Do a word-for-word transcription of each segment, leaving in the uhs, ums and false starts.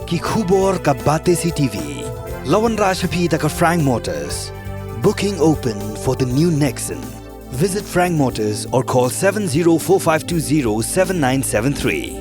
Ki khubor ka Batesi T V. La wanrah sha phi da ka Frank Motors. Booking open for the new Nexon. Visit Frank Motors or call seven zero four five two zero seven nine seven three.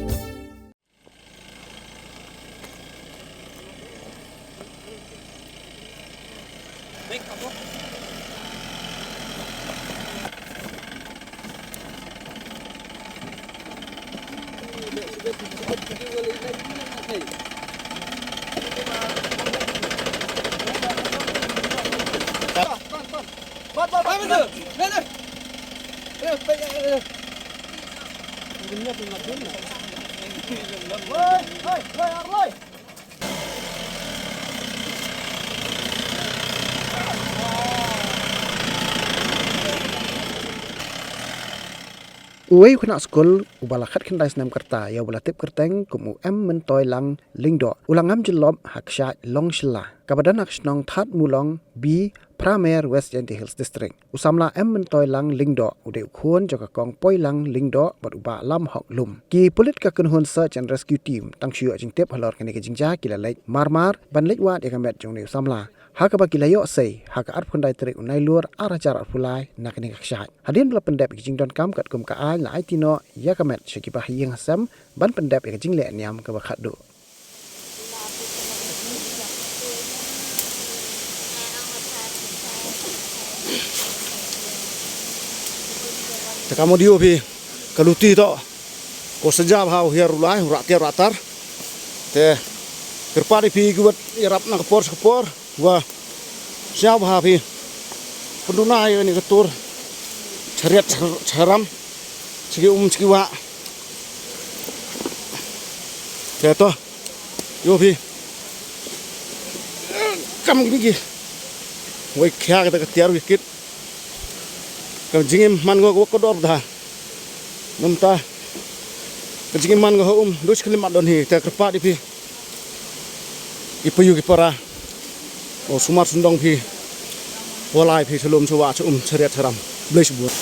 Uwei u khynnah skul uba la khatkhyndai snem ka rta ïa uba la tip kyrteng kum u M Myntoilang Lyngdoh u la ngam jyllop ha ka kshaid Longshylla kaba don ha ka shnong Thadmulong B, Pramer, West Jaintia Hills District. U samla M Myntoilang Lyngdoh u dei u khun jong ka kong Poilang Lyngdoh bad u bah Lamhok Lum. Ki pulit ka kynhun Search and Rescue Team tang shu ïoh jingtip halor kane ka jingjia ki la leit marmar ban leit wad ïa ka met jong une u samla, ha kaba ki la ïoh sei ha ka arphew khyndai tarik u Nailur ar hajar arphew lai na kane ka kshaid. Hadien ba la pyndep ïa ki jingdonkam katkum ka aiñ, la aiti noh ïa ka met sha ki bahaïing hasem ban pyndep ïa ka jingleh niam kaba khatduh. Te ka mut ïoh phi, ka luti to, ko sñiaw bha u hiar u lai, u rah tiar u rah tar. Te kyrpad ïa phi kiwat ïarap na ka por sha ka por. Wa sñiaw bha phi. Pynduna ïa kane ka tur. Chariat char-, charam. Chiki um chiki wah. Te to. Ïoh phi. Kam kini ki. Wei khia kata ka tiar wikit. Ka jingim man ngo ka wa ka dor da. Namta ka jingim man ngo ha um, dus khyllipmat don hi, te kyrpad ïa phi. Ïa phi ïa ki para. O sumar sundong phi. Walai phi shalom shawa sha um shariat sharam. Blei shibun.